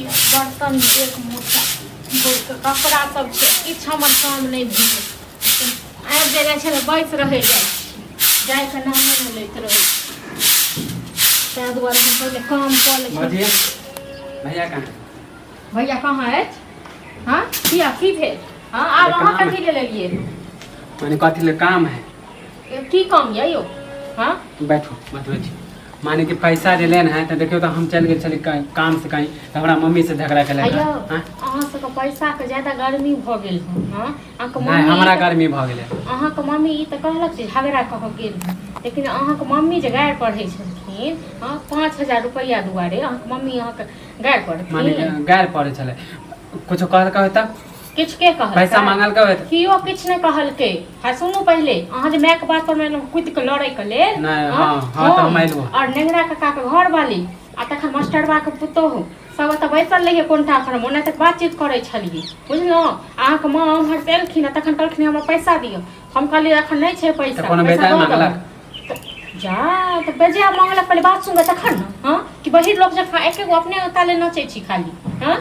छी बर्तन एक मोटा धोइके कपड़ा सब छै किछु हमर काम नहि भेल आबि जे जाइ छै ने बैस रहै जाइ छी जाइके नामे नहि लैत रहै छी ताहि दुआरे हम पहिले काम कऽ लै छी। भौजी, भैया कहाँ है? भैया कहाँ अछि? हाँ, किया, की भेल? हाँ, आब अहाँ काम है। कथी ले लेलियै? माने कथी ले काम है? की काम यऽ यौ? हाँ। बैठू, बतबै छी। माने कि पैसा जे लेन है तऽ देखियौ तऽ हम चलि गेल छली काम से कहीं तऽ हमरा मम्मी से झगड़ा केलक। अयौ। हाँ? अहाँ सबके पैसाके ज्यादा गर्मी भऽ गेल हँ। हाँ, अहाँके नहि मम्मी हमरा गर्मी भऽ गेलै। अहाँके मम्मी ई तऽ कहलक जे झगड़ा कऽ कऽ गेल हँ, लेकिन अहाँके मम्मी जे गारि पढ़ै छलखिन हँ 5000 रुपैआ दुआरे अहाँके मम्मी अहाँके गारि माने पढ़थिन? गारि पड़ै छलै, कुछो कहलकै होय तब? किछु के कहलकै? पैसा मांगलकै होय? कियो किछु नहि कहलकै। आ सुनू, पहिले अहाँ जे मायके बात पर मानि कुदि कऽ लड़ैके लेल नहि, हाँ, हाँ, तऽ हम अयलहुँ। आओर नेंगरा काका के घरवाली आ तखन मास्टरबा के पुतोहु सब ओतऽ बैसल रहियै कोनटा पर मे, ओना तक बातचीत करै छलियै, बुझलहुँ? अहाँके माँ उम्हर से एलखिन आ तखन कहलखिन हमरा पैसा दिअ। हम कहलियै एखन नहि छै पैसा। तऽ कोनो पैसा बेजाय दऽ मांगलक? देबै। तऽ जा तऽ बेजाय मांगलक, पहिले बात सुनबै तखन ने। हँ, कि बहिर लोक जकाँ एके गो अपने ताले नचै छी खाली? हँ,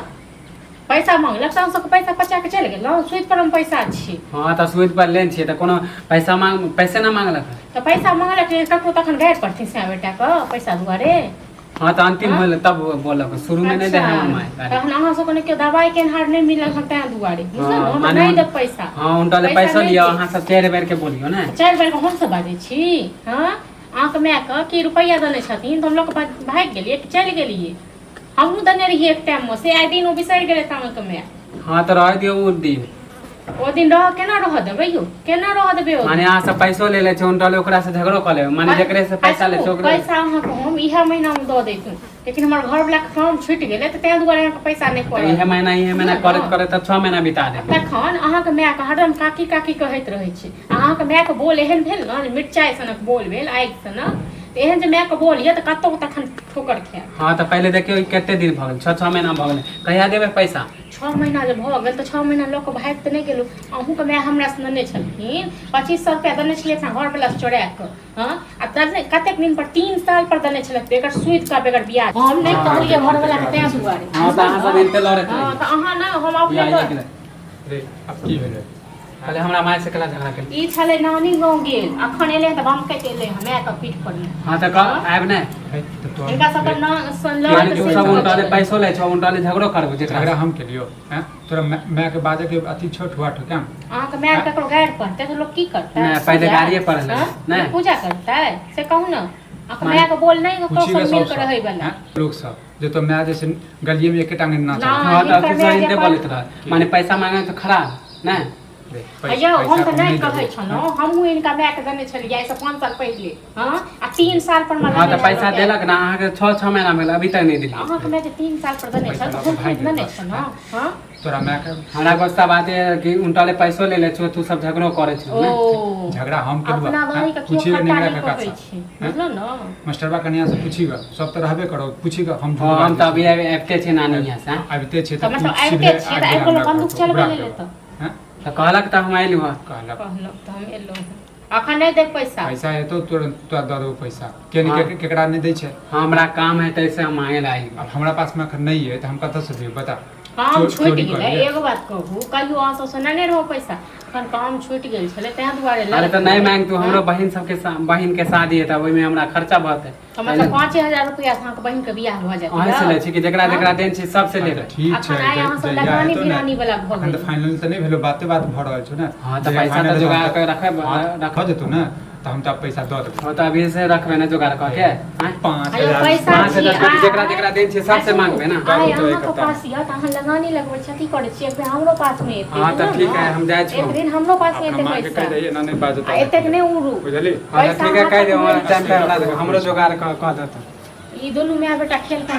पैसा मांगलक तऽ अहाँ सबके पैसा पचा कऽ चलि गेलहुँ। सूद पर हम पैसा छी। हँ, तऽ सूद पर लेन छियै तऽ कोनो पैसा मांग पैसे ना मांगलक? तऽ पैसा मांगलक ने ककरो, तखन गारि पड़थिन सै बेटाके पैसा दुआरे? हँ, तऽ अंतिम होल तब बोलक, शुरू में नहीं दे हमर माय गाली। तहन अहाँ सबके ने केओ दवाइ केनहार नहि मिलल हन ताहि दुआरे, बुझलहुँ हाँ, ने? हम माने नहि देब पैसा। हाँ, उनटा ले पैसा पैसा नहि लिअ। देब। अहाँ सब चारि बेर के बोलियो ने। चारि बेर हम सब बाजै छी? हँ, अहाँके मायके की रुपैआ देने छथिन तऽ हम लऽ कऽ भागि गेलियै कि चलि गेलियै? हमहूँ देने रहियै एक टाइममे, से आइ दिन ओ बिसरि गेलै अहाँके माय। हाँ, तऽ रह दियौ ओ दिन। ओ दिन रह केना रहऽ देबै यौ? केना रहऽ देबै ओ? माने अहाँ सब पैसो ले ले छै, उनटा ले ओकरा से झगड़ो कऽ लेबै। माने जकरे से पैसा ले छै ओकरे। पैसा अहाँके हम इएह महीनामे दऽ दैतहुँ, लेकिन हमर घरवलाके काम छुटि गेलै तऽ ताहि दुआरे अहाँके पैसा नहि तऽ पड़ल। इहे महीना, इहे महीना करैत करैत तऽ 6 महीना बिता देबै। तखन अहाँके मायके हरदम काकी काकी कहैत रहै छै आ अहाँके मायके बोल एहन भेल ने जे मिरचाइ सनक बोल भेल, आगि सनक। तऽ एहन जे मायके बोल यऽ तऽ कतहु तखन ठोकर खायब। हाँ, तऽ पहिले देखियौ ई कते दिन भऽ गेल, 6 6 महीना भऽ गेलै, कहिया देबै पैसा? 6 महीना जे भऽ गेल तऽ 6 महीना लऽ कऽ भागि तऽ नहि गेलहुँ। अहूँके माय हमरासँ नेने छलखिन, 2500 रुपया देने छलियै अपना घरवलासँ चोरा कऽ। हँ, आ देने कतेक दिन पर? 3 साल पर देने छलथि, बेगर सूद के बेगर ब्याज। हम नहि कहलियै घरवलाके तेँ दुआरे। हाँ, तऽ अहाँ सब एनते लड़ैत हँ रहियै। तऽ अहाँ ने हम अपने या एक मिनट। रे, आब की भेलै? पहिले हमरा माय से केला झगड़ा केली? ई छलै नानी गाँव गेल, अखन एलै तऽ बमकैत एलै हँ मायके पीठ पर मे। हाँ, तऽ कह आयब नहि? है, तऽ तोहर हिनका सबके ना माने तू सब उनटा ले पैसो लै छौ, उनटा ले झगड़ो करबो जेकरा झगड़ा से। हम केलियो हैं? तोरा माय के बाजे के अथी छौ ठुआ ठुकाम? अहाँके माय ककरो गारि पढ़तै तऽ लोक की करतै? नहि, पहिले पूजा? गारिये पढ़लै। हँ? नहि। पूजा करतै से कहू ने। अहाँके माने- माय के बोल नहि ककरो पूछी सब सब मिल के रहै वाला। हैं? लोग सब जे तो माय जैसे गलिये में एकेटा अंगना ना। चल हाँ, तऽ हिनकर तू माय सब जे एनते बोलैत रह, माने पैसा मांगे तऽ खराब नहि? रे, अयौ, हम पैसा तऽ नहि देबो। कहै छलहुँ। हमहूँ हिनका मायके देने छलियै आइसँ 5 साल पहिले। हँ, आ 3 साल पर हाँ, तऽ पैसा देलक ना? अहाँके 6 6 महीना भेल, अभी तक नहि देलियै। अहाँके माय जे 3 साल पर देने पैसा छल लऽ तऽ कऽ हम भागि देने गेल। छलहुँ? हँ। तोरा माय के हमरा गुस्सा बात है कि उनटा ले पैसो ले ले छौ, तू सब झगड़ो करे छौ ओ ने? झगड़ा हम केलु? अपना बहिन के केओ पूछी खट्टा नेंगरा नहि काका कहै से। छै, बुझलहुँ ने? मास्टरबा कनिया से पूछी ग, सब तऽ रहबे करो, पूछी ग, हम झूठ हाँ, हम बाजै तऽ अभी छी। आबिते छी नानी यहाँ से। आबिते छै तऽ तू मतलब सीधे आबिते छियै तऽ आबि आबि गेलहुँ हमरा बंदूक घर पर, चलबै उड़ा लेल देबो। तऽ हैं? तऽ कहलक तऽ हम अयलहुँ हँ। कहलक। कहलक तऽ हम एलहुँ हँ। अखन नहि देब पैसा। पैसा एतो तुरंत तोरा दऽ देबो पैसा। के हाँ। नहि केकरा नहि दै छै। हाँ, हमरा काम है तैसे हम मांगे ला आइल। आब हमरा पास में अखन नहीं है तऽ हम कतऽ से दियौ, बता? काम छूटि चोरी गेलै। करियै? एगो बात कहू, कहियो अहाँ सबसँ नेने रहौ पैसा? अखन काम छूटि गेल छलै ताहि दुआरे अरे तऽ नहि मांग तू, हमरो बहिन सबके बहिन के शादी है तऽ ओहिमे हमरा खर्चा बहुत तऽ मतलब 5000 रुपया से अहाँके बहिन के बियाह भऽ जायत? अहीं से लै छी कि जेकरा जेकरा देन छी सबसे हाँ, लेबै? तऽ ठीक छै। अखन आइ अहाँ सब जहिया लगानी हेतौ ने, भिरानी वाला भऽ अखन तऽ गेल। फाइनल तऽ नहि भेलो, बाते बात भऽ रहल छौ ने। हाँ, तऽ जहिया पैसा फाइनल तऽ हेतौ, जोगाड़ हम कऽ रखबै। हाँ, रख भऽ जेतौ ने तऽ हम तऽ पैसा दऽ देबो। हाँ, तऽ अभी से रखबै ने जोगाड़ कऽ के आँय? पाँच अयो हजार पैसा पाँच छी हजार आइ- जेकरा जेकरा देन छै सबसे सुनू, मांगबै ने। आइ बाबू तऽ एक अहाँके हफ्ता। पास यऽ तऽ अहाँ लगानी लगबै छी, अथी करै छी, एक बेर हमरो पास मे एतै। हाँ, तऽ बुझलहुँ ठीक ने? है, हम जाइ छी। एक दिन हमरो पास मे अपना एतै माँ के पैसा कहि दही एना नहि बाजत। आ एतेक नहि उड़ू। बुझली? हाँ, तऽ पैसा ठीक है, कहि अहाँ देब, तक हमरा टाइम पे नहि हमरो जोगाड़ कऽ देतौ। ई दुनू माय बेटा खेल कऽ